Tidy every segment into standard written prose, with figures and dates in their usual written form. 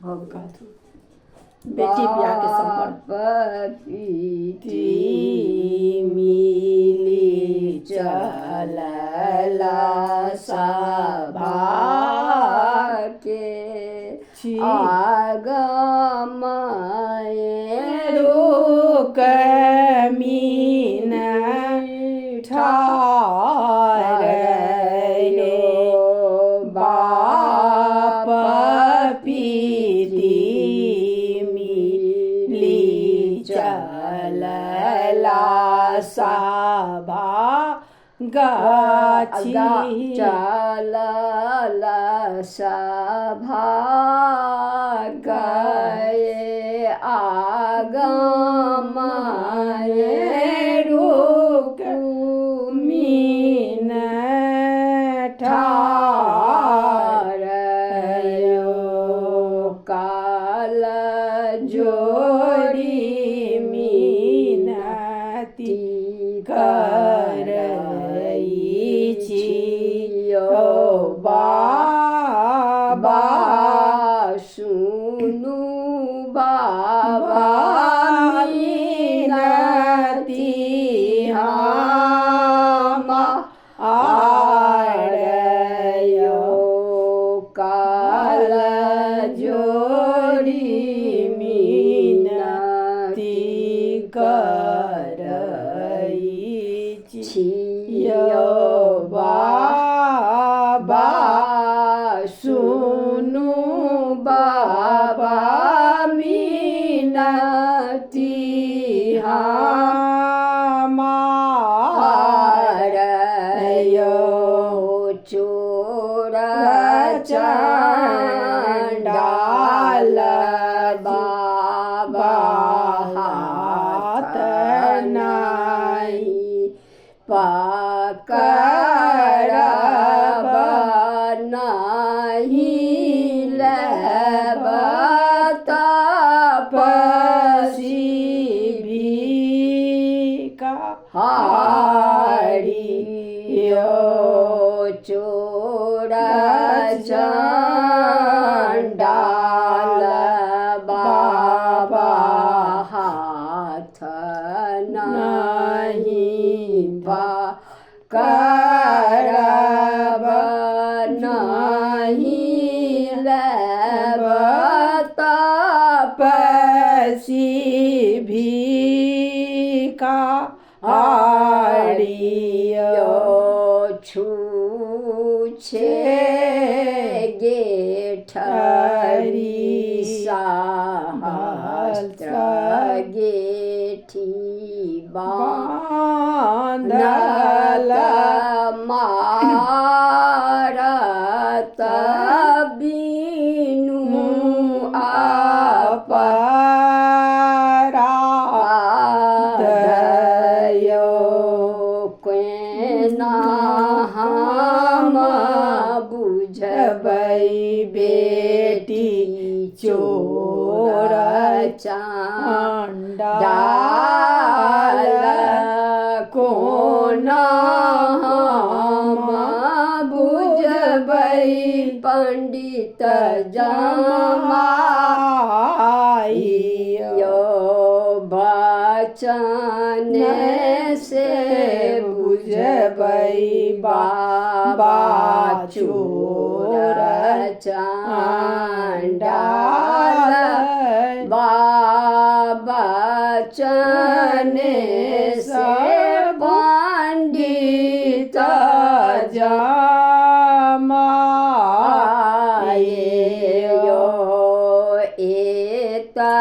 भऽ बेटी बियाहके सम्बन्ध। बाप पिती मिली चलला सभा के छी आगमय रुक मीन ठार हे बाप पीती मिली चलला सभा गाछी चलल सभा गए आगमय रुक मीन ठार ठारयो काल जोड़ी मीनती करै छियौ बाबा सुनु बाबा मीनती हम आरयो काल जोड़ी मीनती करै छियौ छियो बाबा सुनु बाबा मीनती हमार आरयो चोर चंडाल चंडाल बाबा हाथ हाथ नाई नहीं पकड़ब नहीं लेब तपसी तपसी भीखा हारियो चोर चंडाल बाबा हाथ नहीं पकड़ब नहीं लेब तपसी भीखा हारियो हारियो छूछे गेठरी सहस्त्र गेठी बांधल बांधल मारत बिनु अपराध अपराधयो केना हम बुझबै बेटी चोर चांडाल चंडाल कोना हम बुझबै पंडित जमाई जमाइयो बचन से बुझबै बाबा चोर चांडाल बाबा चने से पंडित जमाई आयो एता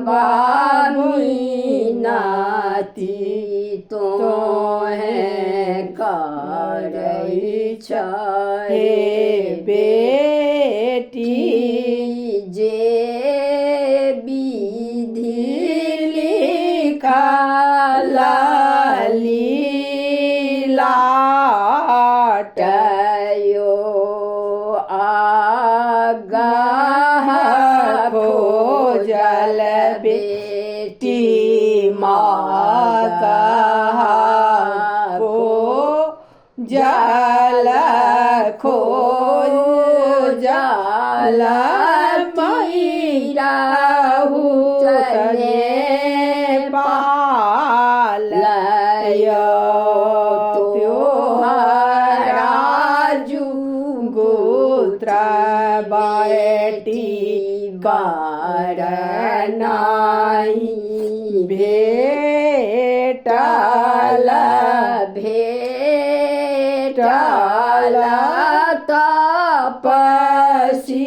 बाबी तोहे करै हे छै बेटी जे विधि लिखल लीलाट टयो आगाह खोजल बेटी माँ कहा को जल खो जल मई तने पाल तोहरा गोत्र बेटी करनाई भेटल भेटल तपसी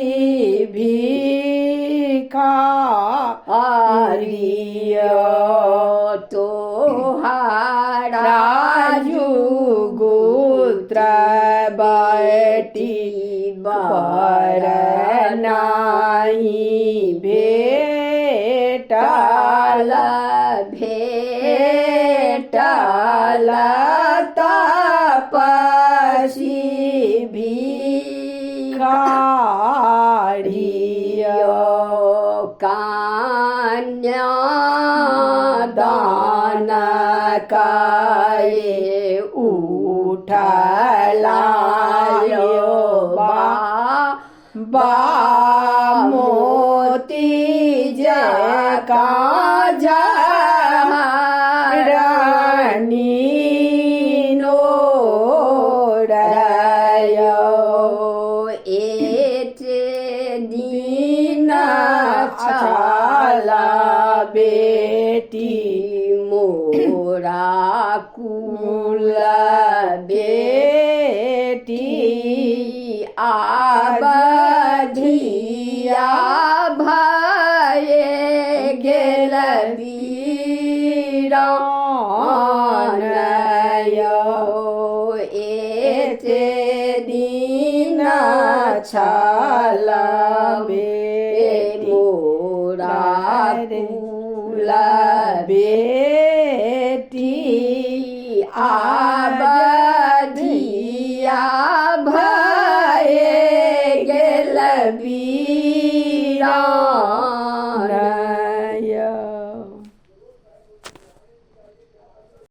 भिखारिय तोहरा राजू गोत्र बेटी करनाई भेटल भेटल तपसी भिखारिय कान्या दान काय उठलायो बा बा मोती जका रानी नोरयो एते दिन छाला बेटी मोरा कुल बेटी आबधिया भये गेल वीरान एते दिन छाला बेटी मोरा कुल बेटी आबधिया